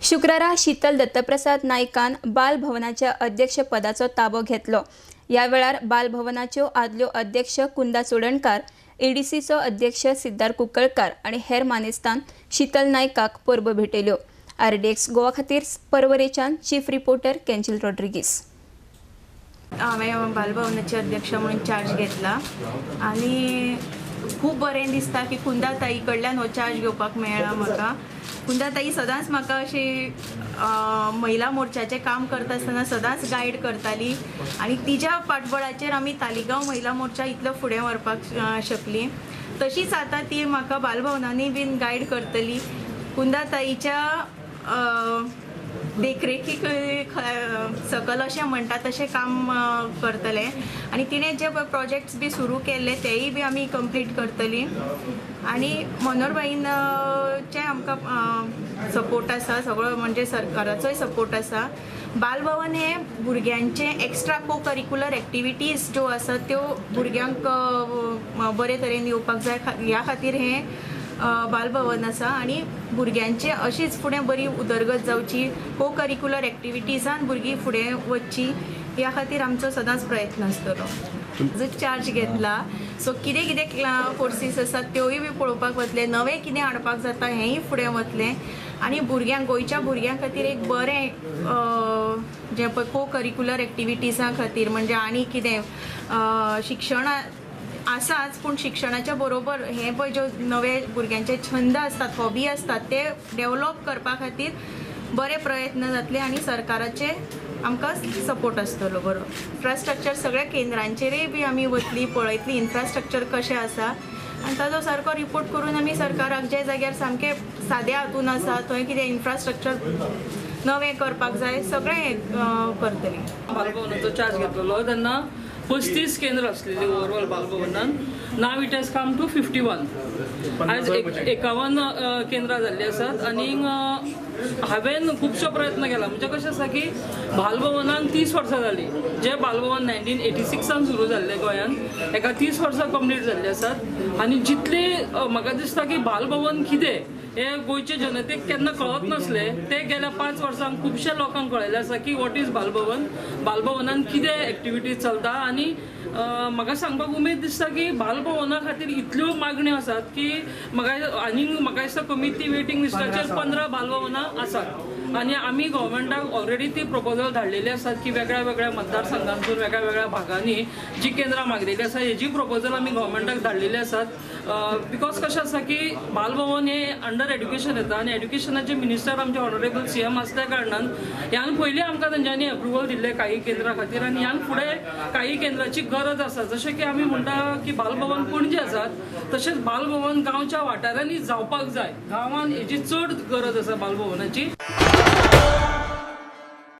शुक्रारा शीतल दत्तप्रसाद नायकान बाल भवनाच्या अध्यक्षपदाचो ताबो घेतलो. ह्या वेळार बाल भवनाच्यो आदल्यो अध्यक्ष कुंदा चोडणकार, ईडीसीचो अध्यक्ष सिद्धार्थ कुंकळकार आनी हेर मानेस्तान शीतल नायकाक परबो भेटयल्यो. आरडीएक्स गोवा खातीर परवरेच्यान चीफ रिपोर्टर केंजिल रॉड्रिगीस. हांवें बालभवनाचे अध्यक्ष म्हणून चार्ज घेतला आनी खूब बरें दिसता की कुंदा ताई कडल्यान हो चार्ज घेवपाक मेळ्ळा म्हाका. कुंदा ताई सदांच म्हाका अशी महिला मोर्चाचें काम करता आसतना सदांच गायड करताली आनी तिच्या पाठबळाचेर आमी तालिगांव महिला मोर्चा इतलो फुडें व्हरपाक शकली. तशीच आतां ती म्हाका बालभवनांनी बीन गायड करतली. कुंदा ताईच्या देखरेखीक सकल अशें म्हणटा तशें काम करतलें आनी तिणें जे पळय प्रोजेक्ट्स बी सुरू केल्ले तेय बी आमी कंप्लीट करतली. आनी मनोहरबाईचें आमकां सपोर्ट आसा सगळो, म्हणजे सरकाराचोय सपोर्ट आसा. बालभवन हें भुरग्यांचें एक्स्ट्रा को करिकुलर एक्टिविटीज ज्यो आसात त्यो भुरग्यांक बरे तरेन येवपाक जाय ह्या खातीर हें बालभवन आसा. आनी भुरग्यांचे अशीच फुडें बरी उदरगत जावची, को करिकुलर एक्टिविटीजान भुरगीं फुडें वचची ह्या खातीर आमचो सदांच प्रयत्न आसतलो. जो चार्ज घेतला सो कितें कितें कोर्सीस आसात त्योय बी पळोवपाक वतले, नवें कितें हाडपाक जाता हेंय फुडें वतलें आनी भुरग्यांक, गोंयच्या भुरग्यां खातीर एक बरें जें पळय को करिकुलर एक्टिविटीजां खातीर म्हणजे आनी कितें शिक्षण आसाच पूण शिक्षणाच्या बरोबर हे पळय ज्यो नवे भुरग्यांचे छंद आसतात, हॉबी आसतात ते डेवलॉप करपा खातीर बरे प्रयत्न जातले आनी सरकाराचे आमकां सपोर्ट आसतलो बरो. इन्फ्रास्ट्रक्चर सगळ्या केंद्रांचेरय बी आमी वतली, पळयतली इन्फ्रास्ट्रक्चर कशें आसा आनी ताजो सारको रिपोर्ट करून आमी सरकाराक जे जाग्यार सामकें साद्या हातून आसा थंय कितें इन्फ्रास्ट्रक्चर नवें करपाक जाय सगळें करतली. बालभवनाचो चार्ज घेतलेलो तेन्ना 35 केंद्र आसलेली overall बालभवनान. Now it has come to 51. आयज 51 केंद्रां जाल्लीं आसात आनी हांवें खुबसो प्रयत्न केला. म्हणजे कशें आसा की बालभवनाक 30 वर्सां जालीं. जें बालभवन 1986 सुरू जाल्लें गोंयांत हेका 30 वर्सां कंप्लीट जाल्लीं आसात आनी जितली म्हाका दिसता की बालभवन कितें हें गोंयचे जनतेक केन्ना कळत नासलें तें गेल्या 5 वर्सांक खुबश्या लोकांक कळिल्लें आसा की what is Balbhavan, बालभवनान कितें एक्टिविटीज चलता. आनी म्हाका सांगपाक उमेद दिसता की बालभवना खातीर इतल्यो मागण्यो आसात की म्हाका आनीक म्हाका दिसता कमी ती वेटींग लिस्टाचेर 15 बालभवनां आसात आनी आमी गव्हर्मेंटाक ऑलरेडी ती प्रपोजल धाडलेली आसात की वेगळ्या वेगळ्या मतदारसंघांतून वेगळ्या वेगळ्या भागांनी जी केंद्रां मागलेली आसा हेजी प्रपोजल आमी गव्हर्मेंटाक धाडलेली आसात. Because कशें आसा की बालभवन हे अंडर एड्युकेशन येता आनी एड्युकेशनाचे मिनिस्टर आमचे ऑनरेबल CM आसल्या कारणान ह्यान पयलीं आमकां तेंच्यांनी एप्रुवल दिल्लें काही केंद्रां खातीर आनी ह्यान फुडें काही केंद्राची गरज आसा. जशें की आमी म्हणटा की बालभवन पणजे आसात तशेंच बालभवन गांवच्या वाठारांनी जावपाक जाय. गांवांत हेजी चड गरज आसा बालभवनाची.